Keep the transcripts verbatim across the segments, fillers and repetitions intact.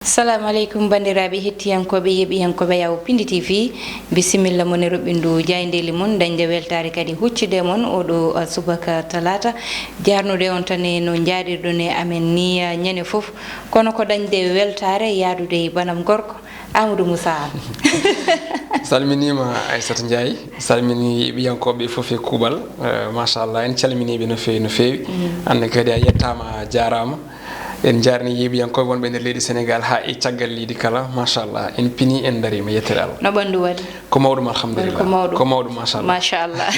Assalamu aleykum, banndiraaɓe hettiyankooɓe, yeeɓiyankooɓe Yawo Pindi T V. Bisimilla mon e roɓɓindu jaayndeeli mon, dañde weltaare kadi huccude mon oɗo, uh, subaka talaata. Jaarnude on tan e no njaaɗirɗon e amen ni, uh, ñande fof. Kono ko dañde weltaare yaadude e banam gorko, Amadou Moussa Anne. Salminiima Aissata Ndiaye, salmini yeeɓiyankooɓe fof e kuuɓal. Eh, machallah, en calminii ɓe no feewi, no feewi. Aan ne kadi a yettaama, a jaaraama. En njaarnii yeeɓiyankooɓe wonɓe e nder leydi Senegaal haa e caggal leydi kala. Machallah, en pinii, en ndariima, yettere Allah. No ɓanndu waɗi? Ko mawɗum, alhamdulillah. Ko mawɗum. Ko mawɗum, machallah. Machallah.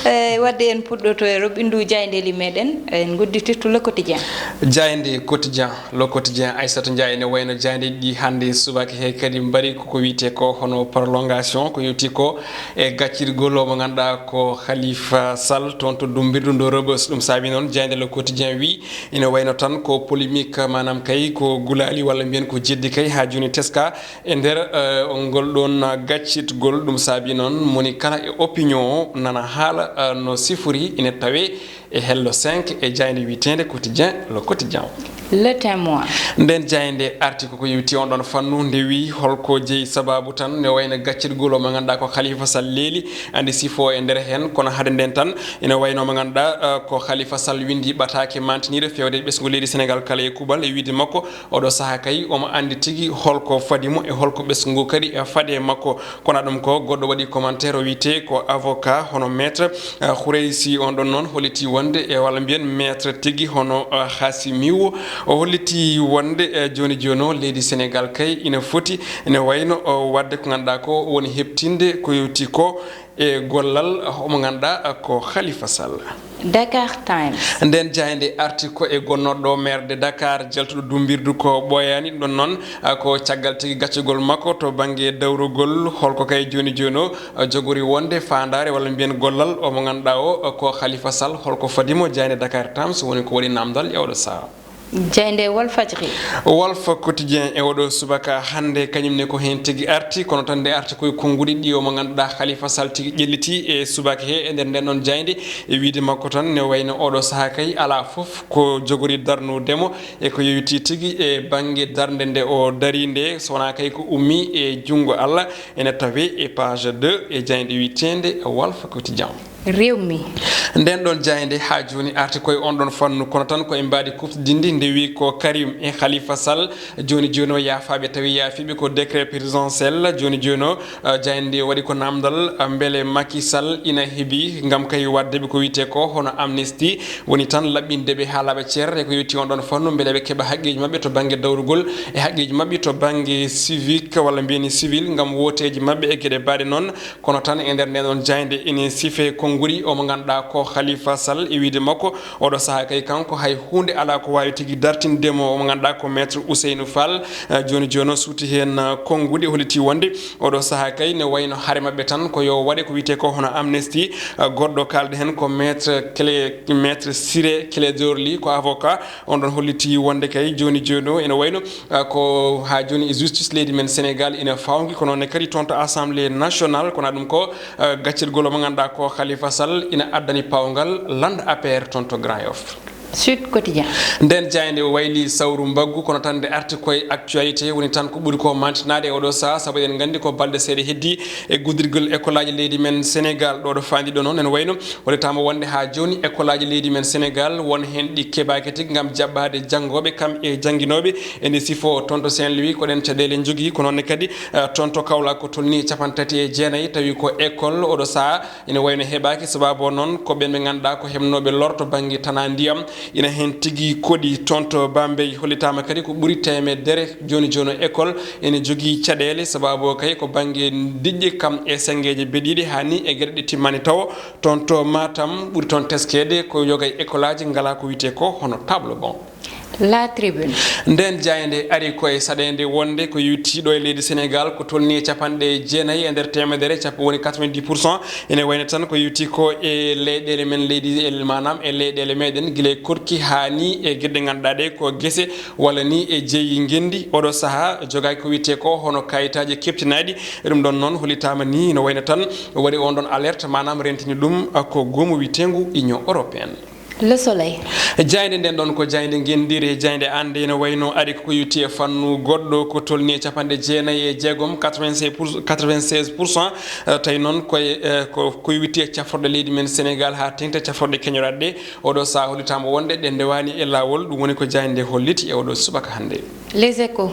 Eh, wadde en puɗɗoto e roɓɓindu jaayndeeli meɗen, en ngudditirtu Le Quotidien. Jaaynde Quotidien, Le Quotidien, Aissata Ndiaye, ne wayno jaayndeeji ɗi hannde subaka he kadi mbaɗi koko wiyetee ko hono prolongation, ko yowti ko e gaccirgol o mo ngannduɗaa ko Khalifa Sall toon to dumbirdu ndo Rebeuss. Ɗum saabi noon jaaynde Le Quotidien wi ina wayno tan ko polémique, maanaam kay ko gulaali walla mbiyen ko jeddi kay haa jooni teska e nder, eh, ngol ɗoon gaccitgol. Ɗum saabi noon moni kala e opinion o nana haala, eh, no sifori ina tawee e hello cinq e jaaynde wiyeteende Quotidien, Le Quotidien. Le Témoin. Nden jaaynde arti koko yewti on ɗon fannu, nde wi holko jeyi sababu tan ne wayno gaccitgol o mo ngannduɗaa ko Khalifa Sall leeli, andi sifo e nder heen, kono hade nden tan ina wayno mo ngannduɗaa, eh, ko Khalifa Sall windi ɓataake mantiniiɗo fewde ɓesngu leydi Senegaal kala e kuuɓal e wiide makko oɗo saha kay omo andi tigi holko fadi mo e holko ɓesngu ngu kadi, eh, fade makko. Kono ɗum ko goɗɗo waɗi commentaire o wiyetee ko avocat hono maître, eh, Khoureysi on ɗon noon holliti wonde e walla mbiyen maître tigi hono, eh, Khasimiou o holliti wonde, eh, jooni jooni o leydi Senegaal kay ina foti ina wayno o waɗde ko ngannduɗaa ko woni heɓtinde ko yewti ko e gollal omo ngannduɗaa ko Khalifa Sall. Dakar Times. Nden jaaynde arti ko e gonnoɗo maire de Dakar, jaltuɗo dumbirdu ko ɓooyaani ɗum ɗon noon, ah, ko caggal tigi gaccugol makko to bannge dawrugol. Holko kay jooni jooni o, ah, jogori wonde faandaare walla mbiyen gollal o mo ngannduɗaa o, ah, ko Khalifa Sall, holko fadi mo? Jaaynde Dakar Times woni ko waɗi namdal e oɗo saha. Jaaynde Walfadjri. Walf Quotidien e oɗo subaka hannde kañum ne ko heen tigi arti, kono tan nde arti koye konnguɗi ɗi o mo ngannduɗaa Khalifa Sall tigi ƴelliti e subaka he e nder nden ɗon jaaynde, e wiide makko tan ne wayno oɗo saha kay alaa fof ko jogori darnude mo e ko yowiti tigi e bannge darnde nde o dari nde, so wonaa kay ko ummi e junngo Allah, ene tawee e page deux e jaaynde wiyeteende Walf Quotidien. Rewmi. Nden ɗon jaaynde haa jooni arti koye on ɗon fannu, kono tan ko e mbaadi kuftidinndi nde wi ko Karim e Khalifa Sall. Jooni jooni o yaafaaɓe tawi yaafiiɓe ko décret présidentiel. Jooni jooni o, eh, jaaynde waɗi ko namdal, eh, mbele Macky Sall ina heɓi ngam kay waɗde ɓe ko wiyetee ko hono amnistie, woni tan laɓɓinde ɓe haa laaɓa cer e ko yowti on ɗon fannu mbele ɓe keɓa haqqeeji maɓɓe to bannge dawrugol e haqqeeji maɓɓe to bannge civique walla mbiyeni civil ngam wooteeji maɓɓe e geɗe baaɗe noon. Kono tan e nder nden ɗon jaaynde ene sife konnguɗi o mo ngannduɗaa ko Khalifa Sall e wiide makko oɗo saha kay kanko hay huunde alaa ko waawi tigi dartinde mo o mo ngannduɗaa ko maître Ousseynou Fall. Eh, jooni jooni o suuti heen, eh, konnguɗi, holliti wonde oɗo saha kay ne wayno hare maɓɓe tan ko yo waɗe ko wiyetee ko hono amnistie. Eh, goɗɗo kaalde heen ko maître Clé, maître Ciré Clédor Ly ko avocat on ɗon holliti wonde kay jooni jooni o ene wayno ah, ko haa jooni e justice leydi men Senegaal ina fawngi, ko noon ne kadi toon to Assemblée nationale, kono ɗum ko, ah, gaccirgol o mo ngannduɗaa ko Khalifa Sall ina addani paawngal lannda A P R toon to Grand Yoff. Sud Quotidien. Nden jaaynde wayli sawru mbaggu, kono tan nde arti koye actualité, woni tan ko ɓuri ko mantinaade e oɗo saha, sabu eɗen nganndi ko balɗe seeɗa heddi e guddirgol école aji leydi men Senegaal. Ɗo ɗo faandiɗo noon ene wayno Hollitaama wonde haa jooni, ekolaaji leydi men Senegaal, won heen ɗi keɓaaki tigi ngam jaɓɓaade janngooɓe kam e jannginooɓe. E nde sifo, toon to Saint-Louis, ko ɗeen caɗeele njogii. Ko noon ne kadi, eh, toon to Kaolack, ko tolnii e capanɗe tati e jeenayi, tawi ko ekol oɗo sahaa ene wayno heɓaaki. Sabaabu o noon, ko ɓeen ɓe ngannduɗaa ko heɓnooɓe lor to bannge tanaa ndiyam. Ina heen tigi koɗi. Toon to Bambey, hollitaama kadi ko ɓuri teemedere jooni jooni o ekol ene jogii caɗeele. Sabaabu o kay ko bannge diƴƴe kam e senngeeje beɗiiɗe, haa nii e geɗe ɗe timmaani tawo. Toon to Matam, ɓuri toon teskeede ko yoga e ekolaaji ngalaa ko wiyetee ko hono table banc. La Tribune. Ndeen jaaynde ari ko e saɗeende wonde ko yowiti ɗo e leydi Senegaal ko tolnii e capanɗe jeenayi e nder teemedere, cappo woni quatre-vingt-dix pour cent. Ene wayno tan ko yowiti ko e leyɗeele men leydi, e, maanaam e leyɗeele meɗen, gila e korki haa nii e geɗe ɗe ngannduɗaa ɗe ko gese walla nii e jeyi ngenndi. Oɗo sahaa jogaaki ko wiyetee ko hono kayitaaji keɓtinaaɗi. E ɗum ɗoon noon, hollitaama nii no wayno tan waɗi on ɗoon alerte, maanaam rentini ɗum ko goomu wiyeteengu Union Européenne. Le Soleil. Jaaynde nden ɗon ko jaaynde ngenndiire, jaaynde annde ene wayno ari ko yowiti e fannu goɗɗo ko tolni e capanɗe jeenayi e jeegom, quatre-vingt-seize pour, quatre-vingt-seize pour cent, eh, tawi noon koye, eh, ko, ko yowiti e cafrorɗe leydi men Sénégal haa teŋti e cafrorɗe keñoraaɗe ɗe. Oɗo sahaa hollitaama wonde ɗe ndewaani e laawol, ɗum woni ko jaaynde holliti e oɗo subaka hannde. Les Échos.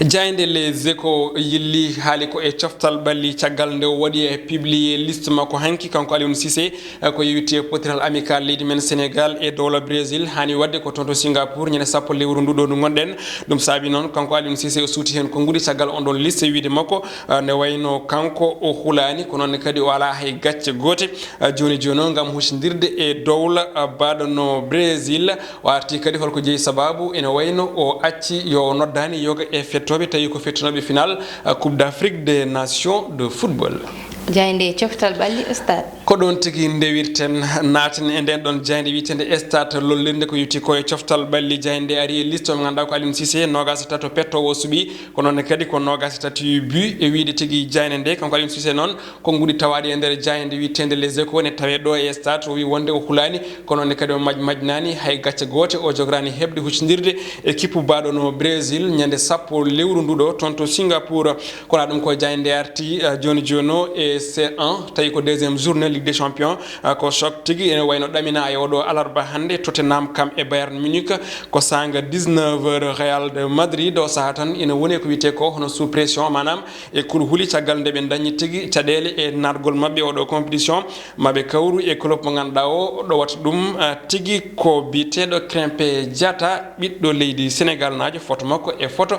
Jaaynde Les Échos yilli haali ko e coftal ɓalli caggal nde o waɗi e publié liste makko hanki, kanko Aliou Cissé, eh, ko yowiti e potiral amical leydi men Sénégal e dowla Brésil, haani waɗde ko toon to Singapour, ñande sappo lewru ndu ɗo ndu ngonɗen. Ɗum saabi noon, kanko Aliou Cissé o suuti heen konnguɗi caggal on ɗon liste, wiide makko, eh, nde wayno kanko o hulaani, ko noon ne kadi o alaa hay gacce goote, eh, jooni jooni o ngam huccindirde e dowla, eh, baɗono Brésil. O arti kadi holko jeyi sababu, ene wayno o acci yo o noddaani yoga e fettooɓe, tawi ko fettinooɓe final, eh, Coupe d'Afrique des Nations de football. Jaaynde coftal ɓalli Stade. Ko ɗoon tigi ndewirten, naaten e nden ɗon jaaynde wiyeteende Stade lollirnde ko yowiti ko e coftal ɓalli. Jaaynde ari e liste mo ngannduɗaa ko Aliou Cissé, noogaas e tato pettoowo o suɓi, ko noon ne kadi ko noogaas e tati but. E wiyde tigi jaaynde nde, kanko Aliou Cissé noon, konnguɗi tawaaɗi e nder jaaynde wiyeteende Les Échos ne tawee ɗo e Stade, o wi wonde o hulaani, kono ne kadi o maj-, majnaani hay gacce goote, o jogoraani heɓde huccindirde équipe baɗono Brésil ñande sappo lewru ndu ɗo toon to Singapour. Kono ɗum ko jaaynde arti, eh, jooni jooni o e C un, tawi ko deuxième journée Ligue des Champions, eh, ko choc tigi, ene wayno ɗamina e oɗo alarba hannde, Tottenham kam e Bayern Munich, ko saanga dix-neuf heures, Real de Madrid o sahaa tan ene woni ko wiyetee ko hono sous pression, maanaam e kulhuli, caggal nde ɓe dañi tigi caɗeele e naatgol maɓɓe oɗo compétition, maɓe kawru e club mo ngannduɗaa o ɗowata ɗum, eh, tigi ko biyeteeɗo Krépin Diatta, ɓiɗɗo leydi Sénégal naajo, photo makko e photo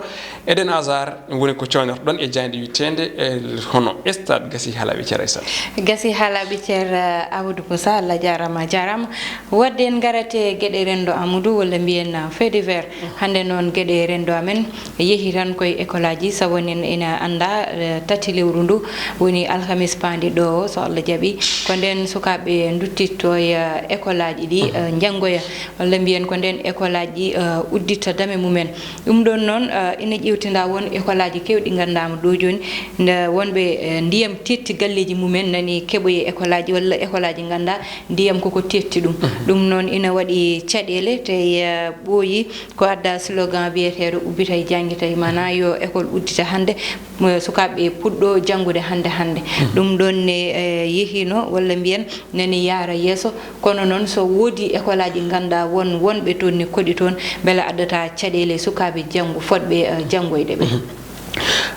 Eden Hazard woni ko cooñortoɗon e jaaynde wiyeteende, eh, hono Stade. Gasi haa laaɓi cer, Aissata. Gasi haa laaɓi cer, eh, Amadou Moussa, Allah jaaraama, a jaaraama. Waɗde en ngarate geɗe renndo Amadou, walla mbiyen, eh, fait divers. Hannde noon geɗe renndo amen yehi tan koye école aji, sabu enen ina annda, eh, tati lewru ndu woni alhamis paandi ɗo o, so Allah jaɓi. Ko nden sukaaɓe nduttitto e, eh, école aji ɗi, eh, njanngoya, walla mbiyen ko nden école aji ɗi, eh, udditta dame mumen. Ɗum ɗon noon, eh, ina ƴeewtinda won école aji keewɗi nganndaama ɗo jooni, nde wonɓe, eh, ndiyam teetti galleeji mumen nani keɓoyi école aji walla école aji ngannda ndiyam koko teetti ɗum. Ɗum noon ina waɗi caɗeele, te, eh, ɓooyi ko adda slogan biyeteeɗo ubbitay janngitay, maanaa yo école uddita hannde, mo sukaaɓe puɗɗo janngude hannde hannde. Ɗum ɗon ne, eh, yehiino walla mbiyen nani yaara yeeso, kono noon so woodi école aji ngannduɗaa won wonɓe toon ne koɗi toon, mbele addata caɗeele sukaaɓe janngu fotɓe, eh, janngoyde ɓe.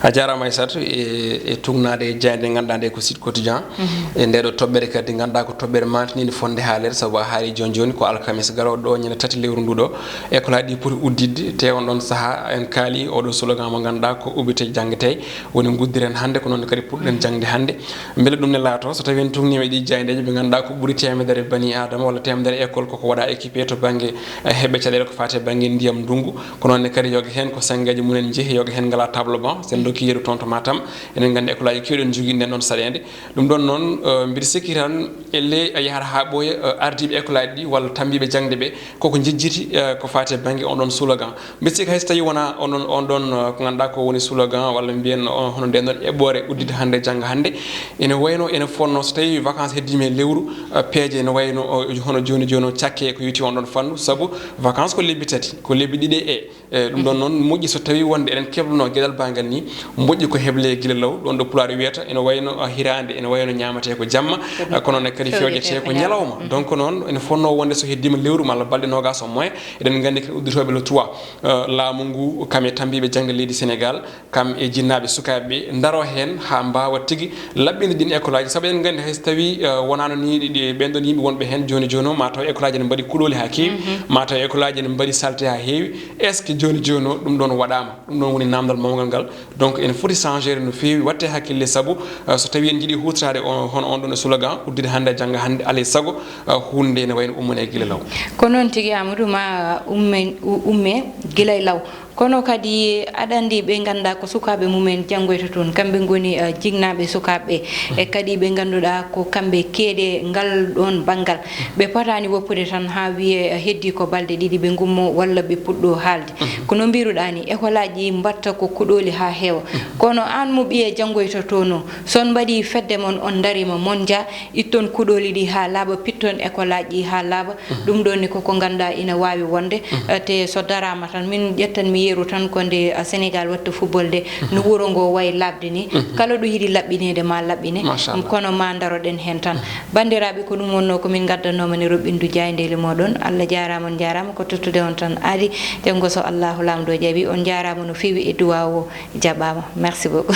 A jaaraama Aissata e, e tugnaade e jaaynde ngannduɗaa nde ko Sud Quotidien. E nde ɗo toɓɓere kadi ngannduɗaa ko toɓɓere mantiniinde fotde haaleede, sabu a haali jooni jooni ko alkamis garooɗo ɗo ñande tati lewru ndu ɗo. École aji ɗi poti udditde, te on ɗon sahaa en kaali oɗo slogan mo ngannduɗaa ko ubbite janngetee. Woni nguddiren hannde, ko noon kadi puɗɗoɗen jaŋde hannde. Mbele ɗum ne laato, so tawii en tugniima e ɗii jaayndeeji, ɓe ngannduɗaa ko ɓuri teemedere bani Aadama walla teemedere école koko waɗa équipé to bannge, eh, heɓɓe caɗeele ko faati e bannge ndiyam ndunngu. Ko noon ne kadi yoga heen ko senngeeji mumen njehi, yoga heen ngalaa table banc. So en ndokkii yeru toon to Matam, enen nganndi école aji keewɗi ene njogii nden ɗon saɗeende. Ɗum ɗon noon, eh, mbiɗa sikki tan, elle a yahata haa ɓooya, eh, ardiiɓe école aji ɗi walla tammbiiɓe jaŋde ɓe, koko njejjiti, eh, ko faati e bannge on ɗon slogan. Mbiɗa sikki hay so tawii wonaa on ɗon, on ɗon, eh, ko ngannduɗaa ko woni slogan walla mbiyen, eh, hono nden ɗon eɓɓoore udditde hannde jannga hannde, ene wayno ene fotnoo so tawii vacances heddiima e lewru, eh, peeje ene wayno, eh, hono jooni jooni o cakke ko yowiti on ɗon fannu, sabu vacances ko lebbi tati, ko lebbi ɗiɗi e, eh, ɗum ɗon noon moƴƴi so tawii wonde eɗen keblunoo geɗal banngal nii, moƴƴi ko heblee gila law, ɗoon ɗo Pulaar wiyata ene wayno, ah, hiraande, ene wayno ñaametee ko jamma, ah, kono ne kadi fewjetee ko ñalawma. Donc noon ene fotnoo wonde so heddiima lewru malla balɗe noogaas au moins, eɗen nganndi kadi udditooɓe le trois, ah, laamu ngu kam e tammbiiɓe jaŋde leydi Sénégal, kam e jinnaaɓe sukaaɓe ɓe ndaroo heen haa mbaawa tigi laɓɓinde ɗiin école aji. Sabu eɗen nganndi hay so tawii, ah, wonaano nii ɗi, ɗi, ɓeen ɗoon yimɓe wonɓe heen jooni jooni o, maa taw école aji ene mbaɗi kuɗooli haa keewi, maa taw école aji ene mbaɗi salte haa heewi. Est-ce que jooni jooni o ɗum ɗoon waɗaama? Ɗum ɗoon woni naamndal mawngal ngal. Donc ene foti changede no feewi, waɗtee hakkille, sabu, eh, so tawii en njiɗii huutoraade on, hono on ɗoon slogan, udditde hannde, jannga hannde, alaa e sago, eh, huunde nde ene wayno ummane gila law. Ko noon tigi, Amadou, ma umme, u-, umme gila e law. Kono kadi aɗa anndi ɓe ngannduɗaa ko sukaaɓe mumen janngoyta toon, kamɓe ngoni eh, jinnaaɓe sukaaɓe ɓe, e kadi ɓe ngannduɗaa ko kamɓe keede ngal ɗoon banngal. Ɓe potaani woppude tan haa wiyee eh, heddii ko balɗe ɗiɗi ɓe ngummoo walla ɓe puɗɗoo haalde. Ko no mbiiruɗaa ni, ekolaaji ɗi mbaɗta ko kuɗooli haa heewa. Kono aan mo ɓiye janngoyta toon o, so on mbaɗii fedde mon, on ndariima, mon njah, itton kuɗooli ɗi haa laaɓa, pitton ekolaaji ɗi haa laaɓa. Ɗum ɗoon ni koko ngannduɗaa ina waawi wonde, eh, te so daraama tan, min ƴettanmi yeru tan ko nde eh, Senegaal waɗta football nde, no wuro ngo wayi laaɓde ni. Kala ɗo yiɗi laɓɓineede ma laɓɓine. Machallah. Kono ma ndaroɗen heen tan. Banndiraaɓe, ko ɗum wonnoo ko min ngaddannooma ni roɓɓindu jaayndeeli mooɗon. Allah jaaraama, on njaaraama, ko tottude on tan aadi. Janngo so Allahu Laamɗo jaɓi, on njaaraama no feewi e duwaawu o jaɓaama. Merci beaucoup.